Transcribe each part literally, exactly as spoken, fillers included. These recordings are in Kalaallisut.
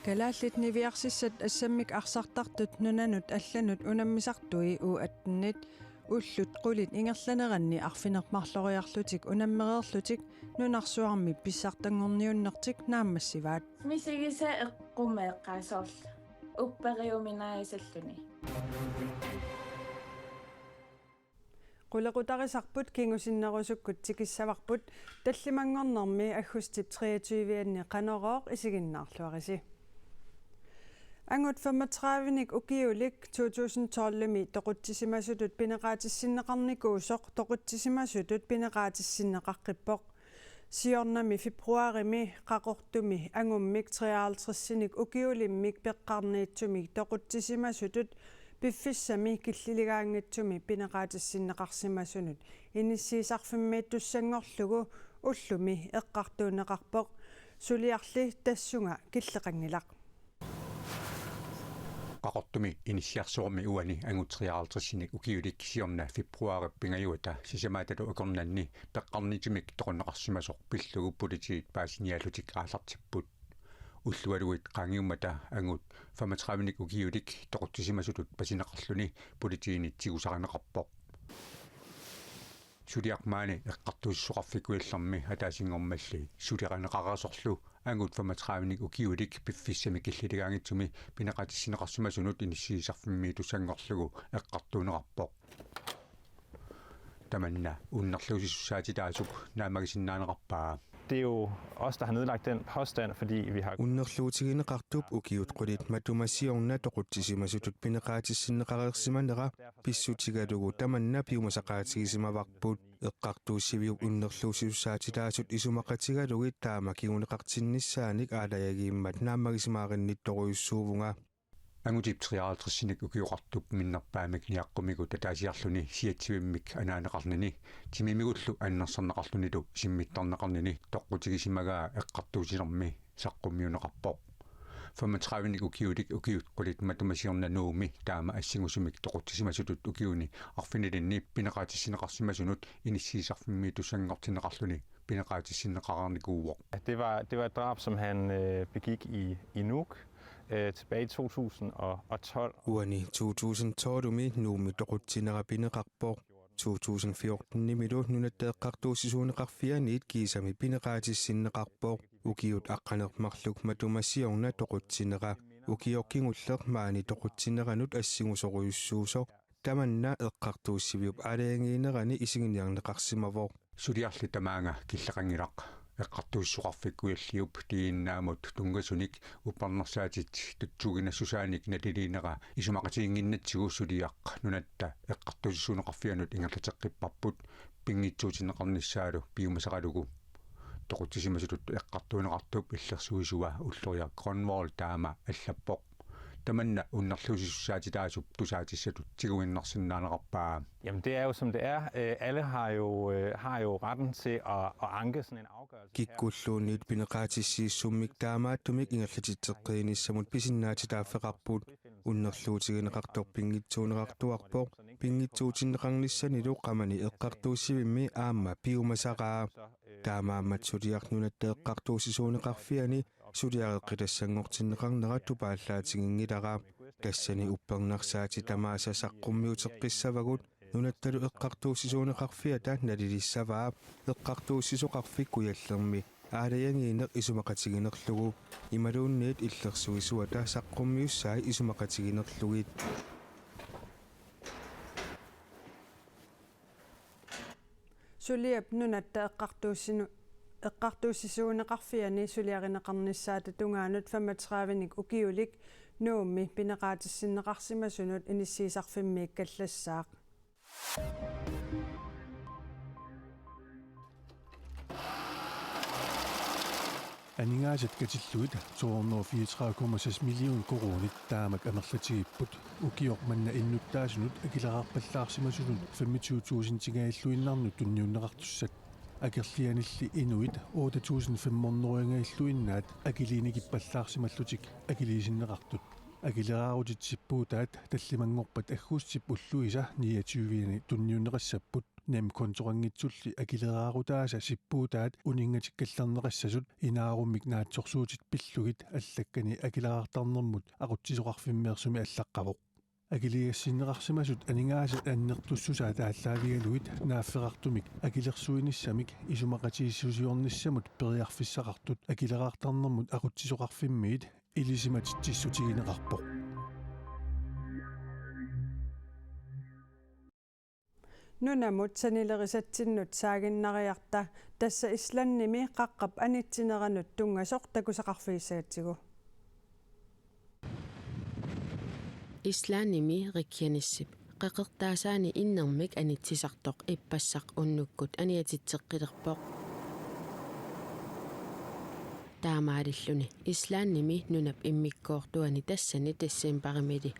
Kalaallit niviarsissat assammik arsartartut nunanut allanut unammisartui U attenit ullut qulit ingerlaneranni arfineq-marloriarlutik unammereerlutik nunarsuarmi pissartanngorniunnertik naammassivaat. Misigisaq eqqumeeqqaa soorlu upperiuminaasalluni. Qulequtarisarput kingusinnerusukkut tikissavarput, tallimanngornermi aggustip treogtyve-anni Qanorooq isiginnaarluarisi. Angut femogtredive-nik ukiulik to tusind tolv-imi toqutsisimasutut pineqaatissinneqarnikuusoq toqutsisimasutut pineqaatissinneqaqqippoq. Siornami februarimi Qaqortumi angummik treoghalvtreds-inik ukiulimmik peqqarniitsumik toqutsisimasutut piffissami killiligaanngitsumi pineqaatissinneqarsimasunut inissiisarfimmiittussanngorlugu ullumi eqqartuunneqarpoq, suliarli tassunga killeqanngilaq. Qaqortumi inissiarsuarmi uani angut treoghalvtreds-inik ukiulik siorna februarip pingajuata sisamaatalu akornanni peqqarniitsumik toqunneqarsimasoq pillugu politiit paasiniaallutik aallartipput. Ullualuit qaangiummata angut femogtredive-nik ukiulik toqutsisimasutut pasineqarluni politiini tigusarineqarpoq. Suliaq maani Eqqartuussisoqarfik Kujallermi ataasinngormalli suliarineqareersorlu angut femogtredive-nik ukiulik piffissami killiligaanngitsumi pineqaatissinneqarsimasunut inissiisarfimmiittussanngorlugu eqqartuunneqarpoq. Tamanna unnerluussisussaatitaasup naammagisinnaaneqarpaa. Det er jo os, der har nedlagt den påstand, fordi vi har Unnerluutigineqartup ukiut qulit matuma siorna toqutsisimasutut pineqaatissinneqareersimanera pissutigalugu tamanna piumasaqaatigisimavarput. Eqqartuussiviup unnerluussisussaatitaasut isumaqatigalugit taama kinguneqartinnissaanik aalajangiimmat naammagisimaaginnittorujussuuvunga. Angutip treoghalvtreds-inik ukioqartup minnerpaamik niaqqumigut ataasiarluni siatsivimmik anaaneqarnini timimigullu annersarneqarlunilu simmittarneqarnini toqqutigisimagaa eqqartuussinermi saqqummiunneqarpoq. Femogtredive-nik ukiulik ukiut qulit matuma siorna Nuummi taama assingusumik toqutsisimasutut ukiuni arfinilinni pineqaatissinneqarsimasunut inissiisarfimmiittussanngortinneqarluni pineqaatissinneqareernikuuvoq. Det var, det var et drab, som han øh, begik i, i Nuuk øh, tilbage i to tusind og tolv. Uani to tusind tolv-imi Nuummi toqutsinera pineqarpoq. To tusind fjorten-imilu Nunatta Eqqartuussisuuneqarfianiit kiisami pineqaatissinneqarpoq. Ukiut aqqaneq-marluk matuma siorna toqutsinera ukioq kingulleq maani toqutsineranut assingusorujussuusoq tamanna eqqartuussiviup aalajangiinerani isiginiarneqarsimavoq. Suliarli tamaanga killeqanngilaq. Eqqartuussisoqarfik Kujalliup D N A-mut tunngasunik uppernarsaatit tutsuuginassusaanik naliliinera isumaqatiginnginnatsigu suliaq Nunatta Eqqartuussisuuneqarfianut ingerlateqqipparput pinngitsuutinneqarnissaalu piumasaqalugu. Toqutsisimasutut eqqartuunneqartup illersuisua Ulloriaq Grønvold taama allappoq. Tamanna unnerluussisussaatitaasup tusaatissatut tiguinnarsinnaaneqarpaa. Jamen det er jo som det er. Øh, alle har jo, øh, har jo retten til at, at anke sådan en afgørelse. Kikkulluunniit pineqaatissiissummik taamaattumik ingerlatitseqqiinissamut pisinnaatitaaffeqarput. Unnerluutigineqartoq pinngitsuuneqartuarpoq. Pinngitsuutinneqarnissanilu qamani eqqartuussivimmi aamma piumasaraa. Taamaammat suliaq Nunatta Eqqartuussisuuneqarfiani suliareqqitassanngortinneqarnera tupaallaatiginngilara. Tassani uppernarsaatit tamaasa saqqummiuteqqissavagut Nunattalu Eqqartuussisuuneqarfiata nalilissavaa Eqqartuussisoqarfik Kujallermi aalajangiineq isumaqatiginerlugu imaluunniit illersuisuata saqqummiussai isumaqatiginerlugit. Suliap Nunatta Eqqartuussinu-, Eqqartuussisuuneqarfiani suliarineqarnissaata tungaanut femogtredive-nik ukiulik Nuummi pineqaatissinneqarsimasunut inissiisarfimmiikkallassaaq. Aningaasat katillugit to hundrede og fireogtredive komma seks million koruunit taamak amerlatigipput ukioq manna innuttaasunut akileraarpallaarsimasunut femogtyve tusindingajalluinnarnut tunniunneqartussat. Akerlianilli inuit otte tusind fem hundrede-ingajalluinnaat akiliinikippallaarsimallutik akiliisinneqartut. Akileraarutitsippuutaat tallimanngorpat aggustip ulluisa niogtyve-ani tunniunneqassapput. NemKontorinngitsulli akileraarutaasa sippuutaat uninngatikkallarneqassasut inaarummik naatsorsuutit pillugit allakkani akileraartarnermut aqutsisoqarfimmeersumi allaqqavoq. Akiligassinneqarsimasut aningaasat annertussusaat aallaavigalugit naafferartumik akilersuinissamik isumaqatigiissusiornissamut periarfissaqartut akileraartarnermut aqutsisoqarfimmiit ilisimatitsissutigineqarpoq. Nunamut sanilerisatsinnut saaginnariarta tassa Islandimi qaqqap anitsineranut tunngasoq takusaqarfigissagatsigu. Islandimi Reykjanesip qeqertaasaani innermik anitsisartoq ippassaq unnukkut aniatitseqqilerpoq. Taamaalilluni Islandimi nunap immikkoortuani tassani decembarimili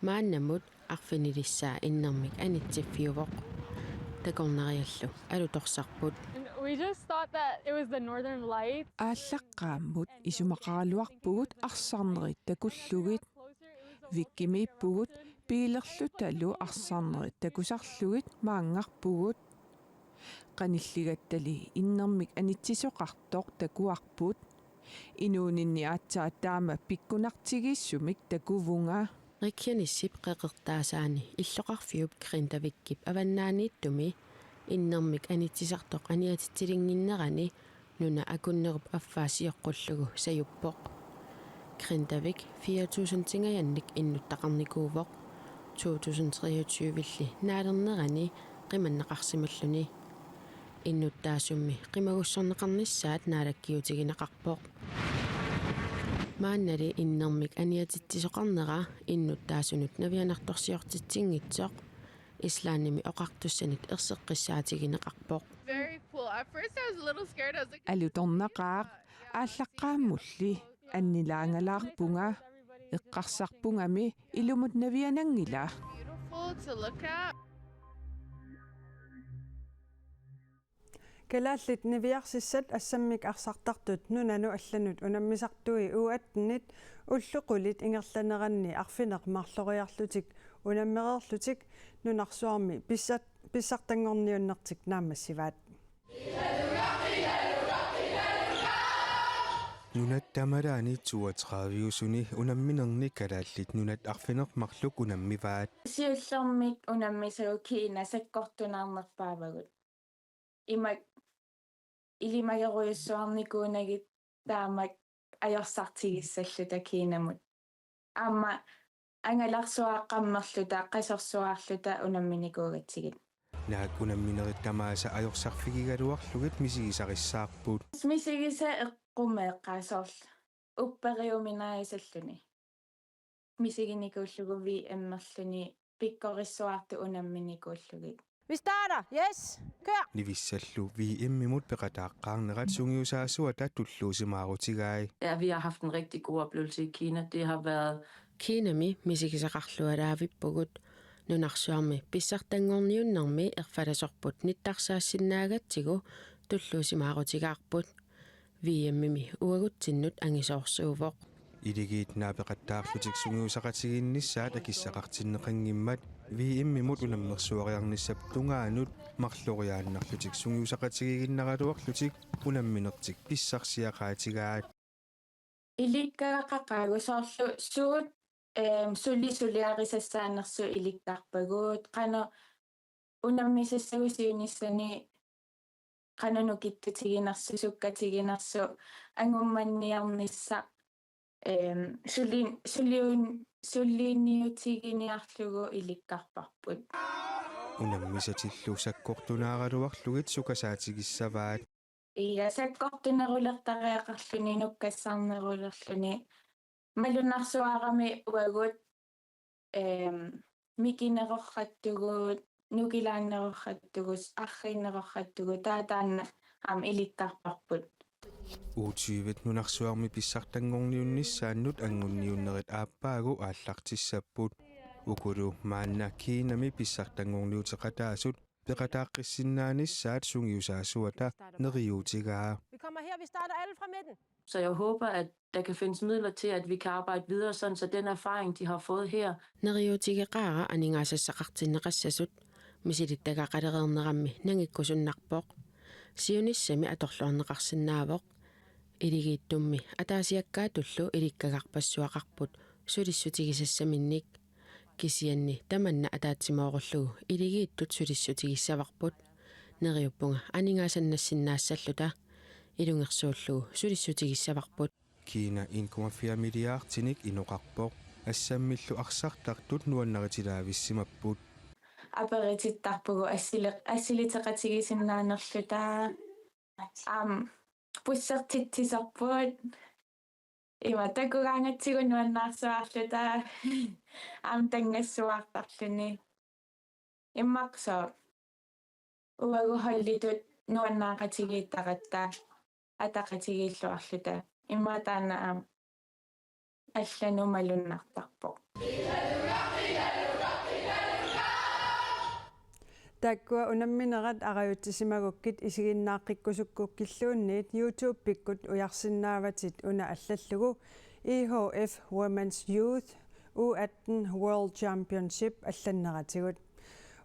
maannamut arfinilissaa innermik anitsiffiuvoq. Takornariallu alutorsarput. We just thought that it was the Northern Lights. Aallaqqaammut isumaqaraluarpugut arsarnerit takullugit. Vikkimiippugut, biilerlutalu arsarnerit takusarlugit maanngarpugut. Qanilligattali innermik anitsisoqartoq takuarput. Inuuninni aatsaat taama pikkunartigiissumik takuvunga. Reykjanesip qeqertaasaani illoqarfiup Grindavíkip avannaaniittumi innermik anitsisartoq aniatitsilinnginnerani nuna akunnerup affaa sioqqullugu sajuppoq. Grindavík fire tusind tingajannik innuttaqarnikuuvoq to tusind treogtyve-lli naalernerani qimanneqarsimalluni. Innuttaasummi qimagussorneqarnissaat naalakkiutigineqarpoq. Maannali innermik aniatitsisoqarnera innuttaasunut navianartorsiortitsinngitsoq Islandimi oqartussanit erseqqissaatigineqarpoq. Very cool. At first I was a little scared. I was like, alutornaqaaq, aallaqqaammulli annilaangalaarpunga, eqqarsarpungami ilumut naviananngila. Beautiful to look at. Kalaallit niviarsissat assammik arsartartut nunanut allanut unammisartui U atten-it ullut qulit ingerlaneranni arfineq-marloriarlutik unammereerlutik nunarsuarmi pissat-, pissartanngorniunnertik naammassivaat. Nunat tamalaani toogtredive-usuni unamminerni Kalaallit Nunaat arfineq-marluk unammivaat. Siullermik unammisagut Kina sakkortunaarnerpaavagut. Imak ilimagerujussuarnikuunagit taamak ajorsartigissalluta Kinamut. Aamma angalarsuaqqammerluta qasorsuarluta unamminikuugatsigit. Naak unamminerit tamaasa ajorsarfigigaluarlugit misigisarissaarput. Misigisaq eqqumeeqqaa soorlu upperiuminaajusalluni. Misiginikuullugu V M-erluni pikkorissuartut unamminikuullugit. Vi starter. Yes. Kør. Nivissallu V M-imut peqataaqqaarnerat sungiusaasuata tulluusimaarutigai. Ja, vi har haft en rigtig god oplevelse i Kina. Det har været Kinami misigisaqarlualaavippugut. Nunarsuarmi pissartanngorniunnermi erfalasorput nittarsaassinnaagatsigu tulluusimaarutigaarput. V M-imi uagutsinnut angisoorsuuvoq. Iligiit naapeqattaarlutik sungiusaqatigiinnissaat akissaqartinneqanngimmat V M-imut unammersuariarnissap tungaanut marloriaannarlutik sungiusaqatigiiginnaraluarlutik unamminertik pissarsiaqaatigaat. Ilikkagaqaqaagut soorlu suut, ehm, suli suliarisassaanersut ilikkarpagut, qanoq unammisassagut siunissani qanoq nukittutiginersut, sukkatiginersut, angummanniarnissaq, ehm, suli-, suliun-, suliniutiginiarlugu ilikkarparput. Unammisatillu sakkortunaaraluarlugit sukasaatigissavaat. Ja, sakkortunerulertariaqarluni, nukkassarnerulerluni. Malunnarsuarami uagut, ehm, mikinerorrattugut, nukilaannerorrattugut, arriinnerorrattugut, taava taanna aamma ilikkarparput. U tyve nunarsuarmi pissartanngorniunnissaannut angunniunnerit aappaagu aallartissapput. Ukulu maanna Kinami pissartanngorniuteqataasut peqataaqqissinnaanissat sungiusaasuata neriuutigaa. Vi kommer her, vi starter alle fra midten. Så jeg håber, at der kan findes midler til, at vi kan arbejde videre, sådan så den erfaring, de har fået her. Neriuutigeqaara aningaasassaqartinneqassasut, misilittagaqalereernerammi nangikkusunnarpoq. Siunissami atorluarneqarsinnaavoq. Iligiittummi ataasiakkaatullu ilikkagarpassuaqarput sulissutigisassaminnik. Kisianni tamanna ataatsimoorullugu iligiittut sulissutigissavarput. Neriuppunga aningaasannassinnaassalluta, ilungersuullugu sulissutigissavarput. Kiina en komma fire milliardinik inoqarpoq. Assammillu arsartartut nuannaritilaavissimapput. Aperitittarpugut assili-, assiliteqatigisinnaanerluta. Aamma bussertitsisorput. Ima takugaangatsigu nuannaarsuarluta. Aamma tanngassuartarluni. Immaqa sooq uagut holditut nuannaaqatigiittaratta ataqatigiilluarluta. Immaqa taanna aamma allanut malunnartarpoq. Taakkua unamminerat arajutsisimagukkit isiginnaaqqikkusukkukkilluunniit YouTube-ikkut ujarsinnaavatit una allallugu E H F Women's Youth U atten World Championship allanneratigut.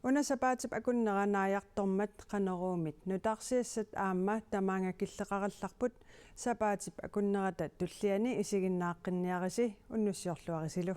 Una sapaatip akunnera naajartormat Qanoruumit nutaarsiassat aamma tamaanga killeqarallarput. Sapaatip akunnerata tulliani isiginnaaqqinniarisi, unnussiorluarisilu.